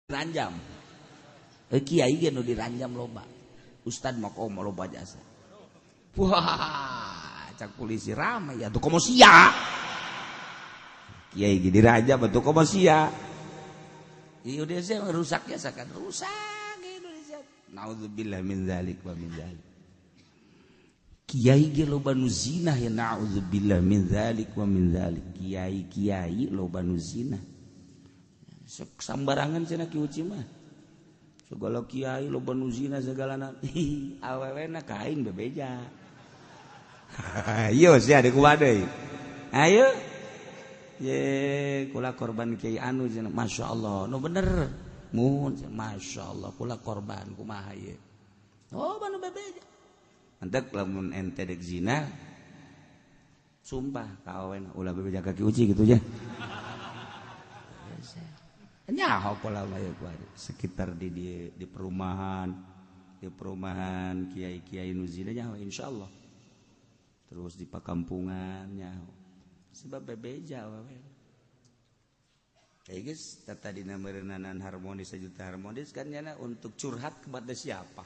Diranjam. Kiai ge nu diranjam loba. Ustad mah komo loba jasa. Wah, cak polisi ramai ya tuh komo sia. Kiai ge diranjam atuh komo sia. Indonesia rusak ya sakan rusak Indonesia. Naudzubillah min zalik wa min zalik. Kiai ge loba nu zina ya naudzubillah min zalik wa min zalik. Kiai-kiai loba nu zina. Sok sambarangan cenah Ki Uci mah. Segala kiai loba nu zina segalana. Awewena ka aing bebeja. Ayo sia di kumaha deui. Ayo. Ye kula korban kiai anu cenah masyaallah. Nu bener. Mun masyaallah kula korban kumaha ieu. Oh banu bebeja. Mantak lamun ente dek zina sumpah ka awewena ulah bebeja ka Ki Uci kitu nya. Nyaho pola mah sekitar di perumahan kiai-kiai nu zina nyaho insyaallah. Terus di pakampungan nyaho. Sebab bebeja awewe. Kayak geus tadi meureunanan harmonis sejuta harmonis kan nyana untuk curhat kepada siapa?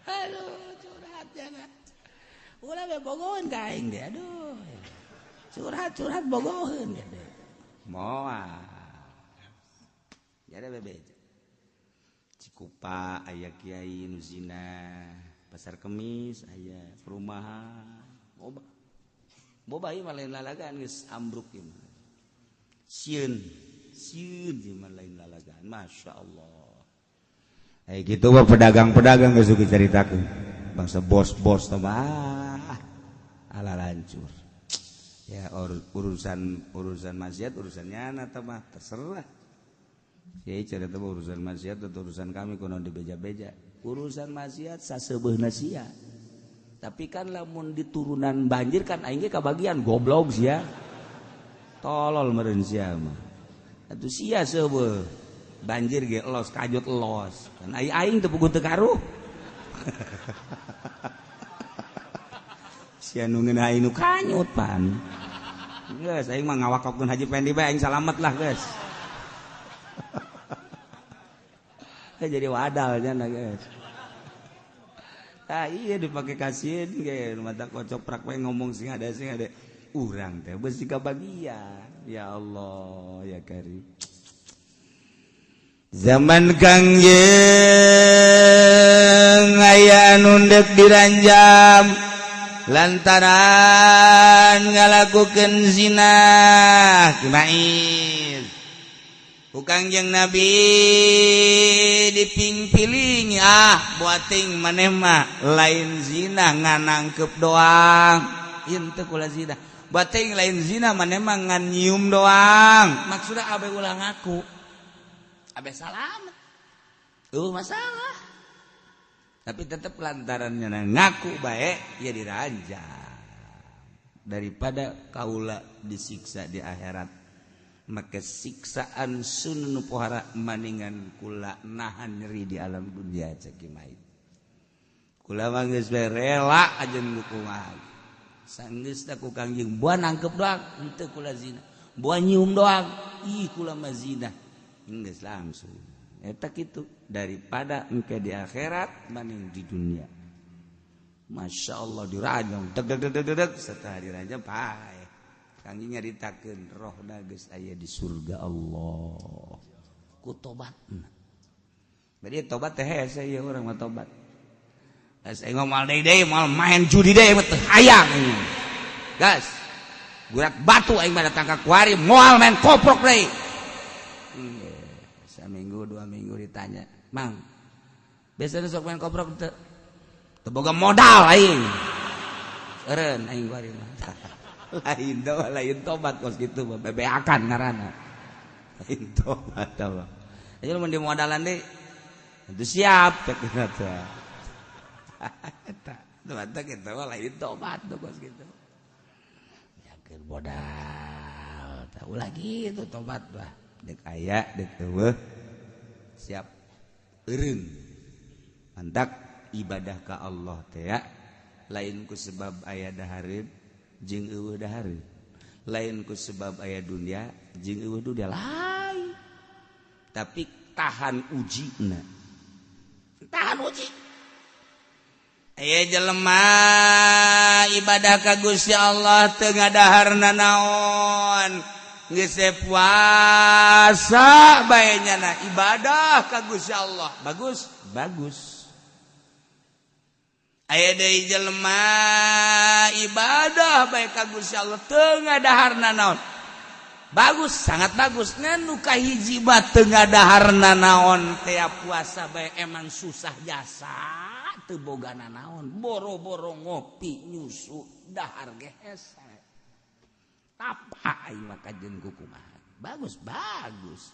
Aduh curhat nyana. Ulah be bogoheun ka aing deh aduh. Curhat-curhat bogoheun gede. Moal. Jadi bebeja. Cikupa aya kiai nu zina, Pasar Kemis aya perumahan. Boba. Boba ieu mah lain lalagaan geus ambruk ieu mah. Sieun, sieun ieu mah lain lalagaan. Masyaallah. Eh gitu mah pedagang-pedagang geus dicaritakeun. Bangsa bos-bos teh mah ala lancur. Ya urusan urusan maksiat urusannya atau mah terserah. Kiai cerita urusan maksiat atau urusan kami kuno dibeja-beja. Urusan maksiat saseubeuna sia. Tapi kan lamun diturunan banjir kan aing ge kabagian goblok sia. Tolol meureun sia mah. Atuh sia seubeuh. Banjir ge los kajut los. Kan aing teu puguh teu karuh. Sia nu ngeunah aing nu kanyut pan. Geus aing mah ngawakokeun Haji Pendi bae aing salamet lah geus. Jadi wadal nya geus. Tah iya dipake kasieun ge mata kocok prak we ngomong sing ada urang teh beusi kabagian. Ya Allah ya Karim. Zaman Kangjeng aya anu ndek diranjam lantaran ngalakukeun zina kimais ku Kangjeng Nabi dipingpiling ah buating maneh mah lain zina nganangkep doang ieu teu kula zina buating lain zina maneh mah ngan nyium doang maksudna abe ulah ngaku abe salamet eueuh masalah. Tapi tetap lantarannya ngaku baik ya diranjang daripada kaula disiksa di akhirat. Maka siksaan sun nu pohara maningan kula nahan nyeri di alam dunia cek mait. Kula mah geus rela aja nu kumaha. Sanggeus teh ku Kangjeng buah nangkep doang henteu kula zina. Buah nyium doang ih kula mah zina. Geus langsung. Eta kitu daripada engke di akhirat maning di dunia. Masya Allah diranjang deg deg deg deg setelah diranjang pae. Kangjeng nyaritakeun rohna geus aya di surga Allah. Ku tobatna. Jadi tobat teh hese ieu urang mah tobat. Geus aing moal deui deui moal main judi deui mah teu hayang aing. Gas. Gurat batu aing mah datang ka kuari moal main koprok deui. Seminggu 2 minggu ditanya, "Mang, biasanya sok main koprok teu?" Teu boga modal aing. Eureun aing kuari mah. Lain doa, lain tobat kos gitu bebeakan ngaranna. Lain tobat tah. Ayo mun di modalan deui. Itu siap cek teh. Eta, mata kitu lain tobat tuh kos gitu. Yakin modal, tahu lagi itu tobat bah. Dek aya, dek eueuh. Siap eureun. Mantak ibadah ka Allah teh ya. Lain ku sebab aya dahareun jeung eueuh dahareun. Lain ku sebab aya dunia jeung euweuh dunia lain, tapi tahan uji na, tahan uji. Aya jelema ibadah ka Gusti Allah teu ngadahar nanaon, geus puasa bae nyana ibadah ka Gusti Allah, bagus bagus. Aya deui jelema ibadah bae ka Gusti Allah teu ngadahar nanaon, bagus, sangat bagus. Ngan nu kahiji mah teu ngadahar nanaon teh, puasa bae emang susah jasa, teu boga nanaon, boro-boro ngopi nyusu, dahar ge hese. Tapa aing mah kajeun kumaha, bagus bagus.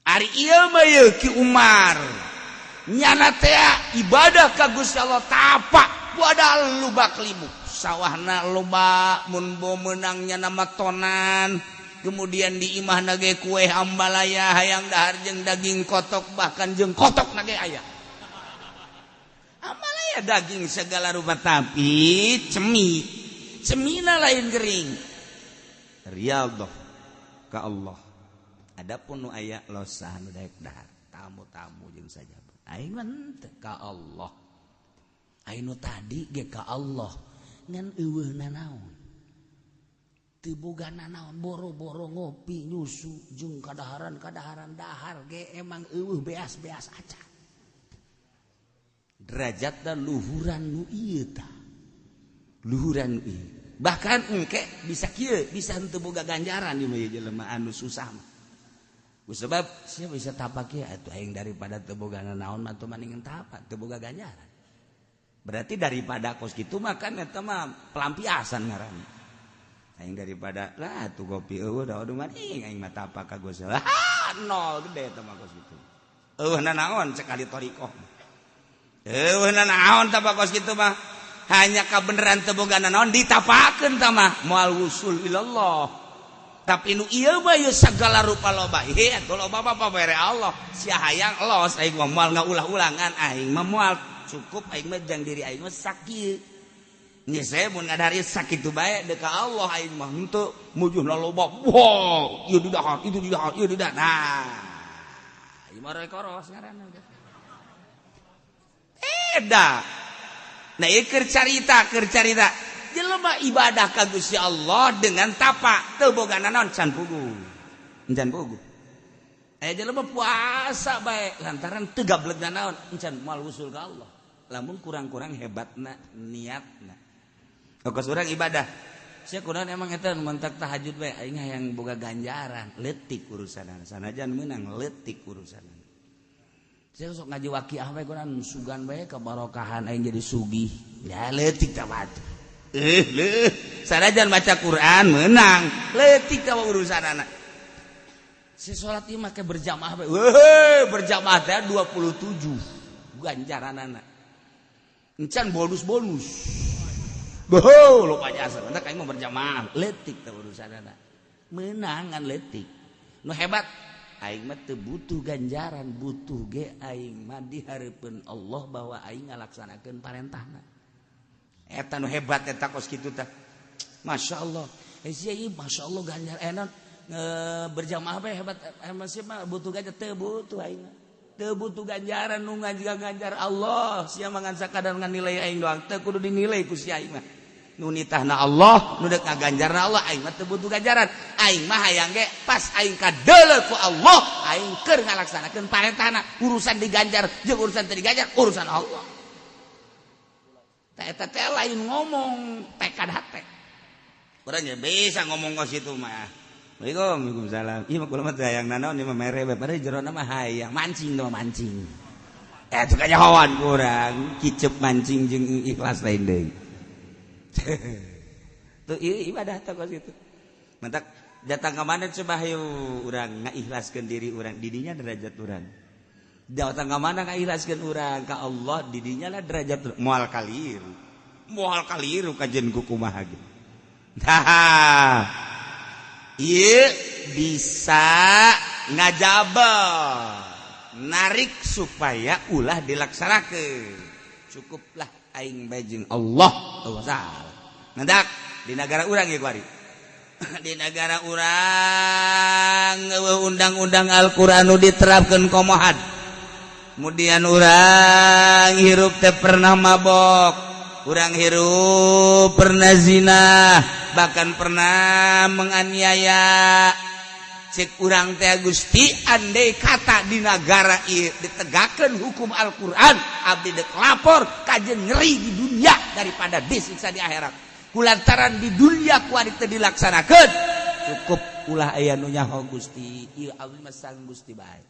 Ari ieu mah yeuh Ki Umar nyana teh ibadah ka Gusti Allah tapa, padahal lubak libuk, sawahna loba, mun bo menangnya nama tonan. Kemudian di imah nage kue ambalaya, hayang dahar jeung daging kotok, bahkan jeung kotok nage aya, ambalaya daging segala rupa, tapi cemi cemina lain gering, riyadhah ka Allah. Adapun nu aya losa nu daek dahar tamu-tamu jeung saja, aing mah henteu ka Allah. Aing nu tadi ge ka Allah, ngan euweuh nanaon, teu boga nanaon, boro-boro ngopi nyusu jeung kadaharan-kadaharan, dahar ge emang euweuh, beas-beas acan. Derajat dan luhuran nu ieu tah, luhuran nu ieu. Bahkan engke bisa kieu, bisa henteu boga ganjaran ieu mah jelema anu susah mah. Ku sebab sia bisa tapak kieu atuh, aing daripada teu boga nanaon mah mendingan tapak teu boga ganjaran. Berarti daripada kos kitu mah kan eta mah pelampiasan ngaran. Aing daripada lah tuh kopi euweuh da aduh mending aing mah tapak ka Gusti Allah. Nol gede eta mah kos kitu. Euweuh nanaon sekali thoriqoh. Euweuh nanaon tapak kos kitu mah. Hanya kabeneran teu boga nanaon ditapakeun tah mah moal wusul ilallah. Tapi nu ieu mah ieu segala rupa loba. He atuh loba apa bere Allah. Sia hayang los aing mah moal ngaulah-ulangan, aing mah moal, cukup aing mah jang diri aing mah sakieu. Geus saya mun ngadari sakitu bae deuk ka Allah aing mah henteu mujuna loba. Wah, ieu didahar, itu didahar, ieu didahar. Nah, ieu mah koros ngaranna. Beda. Nah, ieu keur carita, keur carita. Jelema ibadah ka Gusti Allah dengan tapa, teu boga nanaon, can puguh. Can puguh. Aya jelema puasa bae lantaran teu gableg nanaon, encan moal wusul ka Allah. Lamun kurang-kurang hebatna niatna. Kos urang ibadah. Sia kunaon emang eta mentak tahajud bae, aing hayang boga ganjaran, leutik urusanana. Sanajan meunang leutik urusanana. Sia sok ngaji waqiah bae kunaon sugan bae kebarokahan aing jadi sugih. Ya leutik tah batu. Leuh, sanajan maca Quran menang, leutik tah urusanana. Si salat ieu make berjamaah bae. Weuh, berjamaah teh 27 ganjaranana. Encan bonus-bonus. Boho, lupa jasa. Mantak aing mah berjamaah, leutik teh urusanana. Menangan leutik. Nu hebat aing mah teu butuh ganjaran, butuh ge aing mah dihareupeun Allah bahwa aing ngalaksanakeun parentahna. Eta nu hebat eta kos kitu tah. Masya Allah. Eh sia ieu Masya Allah ganjar enon berjamaah bae hebat, emang sih mah butuh ganjar, teu butuh aing mah. Teu butuh ganjaran, nu ganjar Allah. Sia mah ngan sakadar nganilai aing doang, teu kudu dinilai ku sia aing mah. Nu nitahna Allah, nu deuk ngaganjarna Allah, aing mah teu butuh ganjaran. Aing mah hayang ge pas aing kadeuleu ku Allah, aing keur ngalaksanakeun parentahna. Urusan diganjar jeung urusan teu diganjar urusan Allah. Tah eta teh lain ngomong tekad hate. Urang ge bisa ngomong kos kitu mah. Assalamualaikum, waalaikumsalam. Ieu mah kula mah teu hayang nanaon, ieu mah mere bae, padahal jerona mah hayang mancing teh mah mancing. Eh teu kanyahoan kurang, kicep mancing jeung ikhlas lain deui. Tuh ieu ibadah teh kos kitu. Mantak datang ke mana coba hayu urang ngaikhlaskeun diri urang, didinya derajat urang. Datang ke mana ngaikhlaskeun urang ka Allah, didinya lah derajat moal kaliru. Moal kaliru kajen ku kumaha ge. Nah, ieu bisa ngajabel narik supaya ulah dilaksanakeun. Cukuplah aing bae jeung Allah, teu salah. Nandak di negara urang ieu kuari. Di negara urang undang-undang Al-Qur'an nu diterapkeun komohad. Kemudian urang hirup teh pernah mabok, urang hirup pernah zina, bahkan pernah menganiaya. Cek urang teh Gusti, andai kata di negara ieu ditegakkeun hukum Al-Qur'an, abdi dek lapor kajen nyeri di dunia daripada disiksa di akhirat. Kulantaran di dunia kuari teu dilaksanakeun, cukup ulah aya nu nyaho Gusti, ieu abdi mah sang Gusti bae.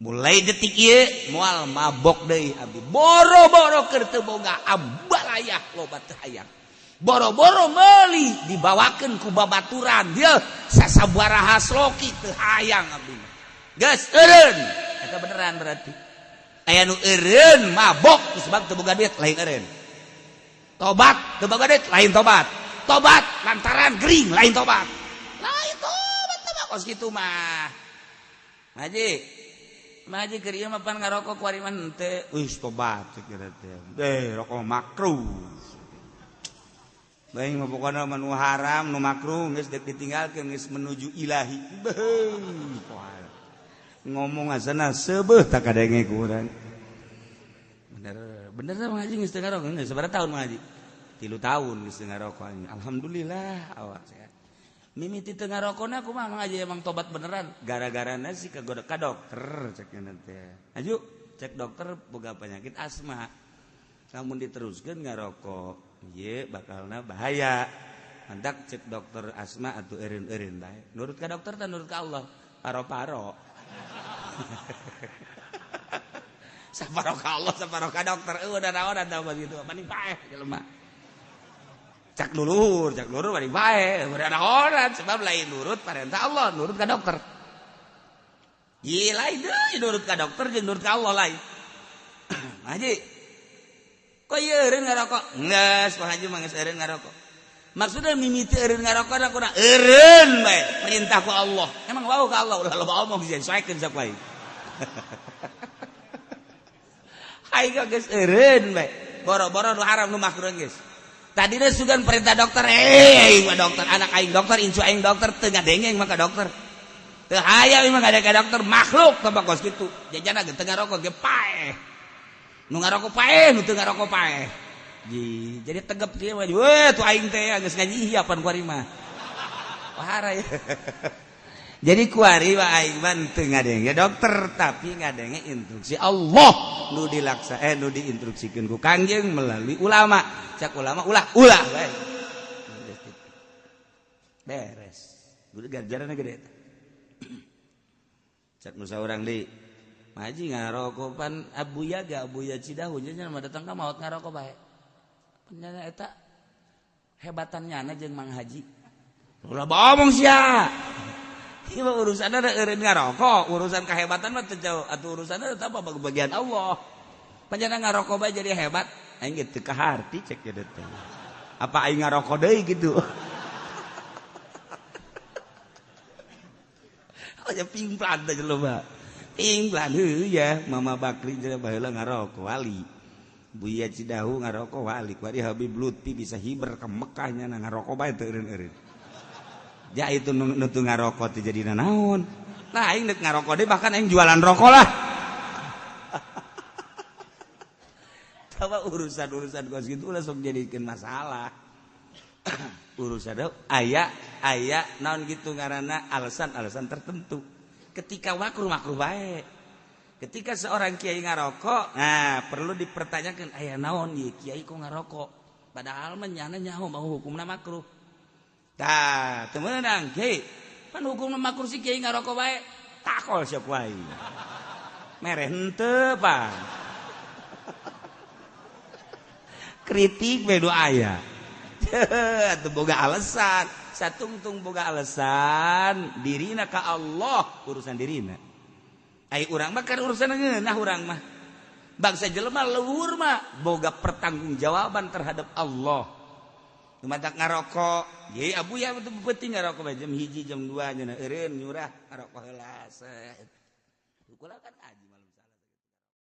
Mulai detik ieu moal mabok deui abdi. Boro-boro keur teu boga ambalayah loba teu hayang. Boro-boro meuli dibawakeun ku babaturan dia sasabaraha sloki teu hayang abdi. Geus eureun eta beneran berarti. Aya nu eureun mabok sebab teu boga duit lain eureun. Tobat teu boga duit lain tobat. Tobat lantaran gering lain tobat. Lain tobat teh kos kitu mah. Haji Maji keur ieu mah pan ngarokok kuari mah henteu. Wih tobat cek teh. Deh rokok makruh. Baik mah pokona mah nu haram nu makruh geus dek ditinggalkeun geus menuju ilahi. Beuh. Ngomong asana seubeuh tak kadenge ku urang. Bener, bener ngaji geus teu ngarokok geus sabaraha tahun ngaji? 3 tahun geus teu ngarokok. Alhamdulillah awak sehat. Mimiti teu ngarokona kumaha ngaji emang tobat beneran. Gara-garana sih kagoda ka dokter cek teh. Aju cek dokter boga penyakit asma. Lamun diteruskeun ngarokok ye bakalna bahaya. Mantak cek dokter asma atuh eureun-eureun bae. Nurut ka dokter tah nurut ka Allah? Paro-paro. Saparo ka Allah, saparo ka dokter. Eueuh da naonan tah kitu. Mending paeh jelema. Cak luluhur mending paeh. Udah naonan sebab lain nurut parentah Allah, nurut ka dokter. Ye lain deui nurut ka dokter jeung nurut ka Allah lain. Haji kok ieu eureun ngarokok? Geus, Pak Haji mah geus eureun ngarokok. Maksudna mimiti eureun ngarokok da kuna eureun bae perintah ku Allah. Emang wau ka Allah ulah loba omong disesuaikeun sok wae. Aing geus eureun bae. Boro-boro nu haram nu makruh geus. Tadina sugan perintah dokter, aing mah dokter, anak aing dokter, incu aing dokter, teu ngadengeng mah ka dokter. Teu hayang mah ka dokter makhluk teh kos kitu. Jajana ge teu ngarokok ge paeh. Nu ngarokok paeh, nu teu ngarokok paeh. Jadi tegep kieu mah, weh tuh aing teh geus ngaji ihya pan kuari mah. Parah ya. Jadi kuari mah aing mah teu ngadenge dokter, tapi ngadenge instruksi Allah nu dilaksa nu diinstruksikeun ku Kangjeng melalui ulama. Cak ulama ulah ulah bae. Beres. Udah ganjaranna gede. Cak nu saurang deui. Maji ngarokok pan Abuya ga Abuya Cidahu nya mah datang ka maot ngarokok bae. Penyana eta hebatan nyana jeung Mang Haji. Ulah bohong sia. Ieu mah urusanna eureun ngarokok, urusan kahebatan mah teu jauh atuh urusanna eta apa bagian Allah. Panjana ngarokok bae jadi hebat. Aing ge teu kaharti cek ge teh. Apa aing ngarokok deui gitu. Aja pingplan teh jelema. Pingplan heuh ya Mama Bakri jeung baheula ngarokok wali. Buya Cidahu ngarokok wali. Kuari Habib Lutfi bisa hiber ke Mekah nya ngarokok bae teu eureun-eureun. Ja itu nu teu ngarokok teh jadi naon. Nah aing deuk ngarokok deui bahkan aing jualan rokok lah. Tawa urusan-urusan kos kitu ulah sok jadikeun masalah. Urusan aya aya naon gitu ngaranna alasan-alasan tertentu. Ketika makruh makruh bae. Ketika seorang kiai ngarokok, nah perlu dipertanyakan aya naon ieu kiai kok ngarokok? Padahal mah nyana nyaho mau hukumna makruh. Tah, teu meunang kiai. Pan hukumna makruh si kiai ngarokok bae. Takol sia ku aing. Mere henteu pan. Kritik bae nu aya. Atuh boga alasan, satungtung boga alasan dirina ka Allah urusan dirina. Ai urang mah kan urusan ngeunah urang mah. Bangsa jelema luhur mah boga pertanggungjawaban terhadap Allah. Lumatak ngarokok, ye abu ya betul penting ngarokok bae jam 1 jam 2 nya eureun nyurah ngarokok heula. Kula kan aja.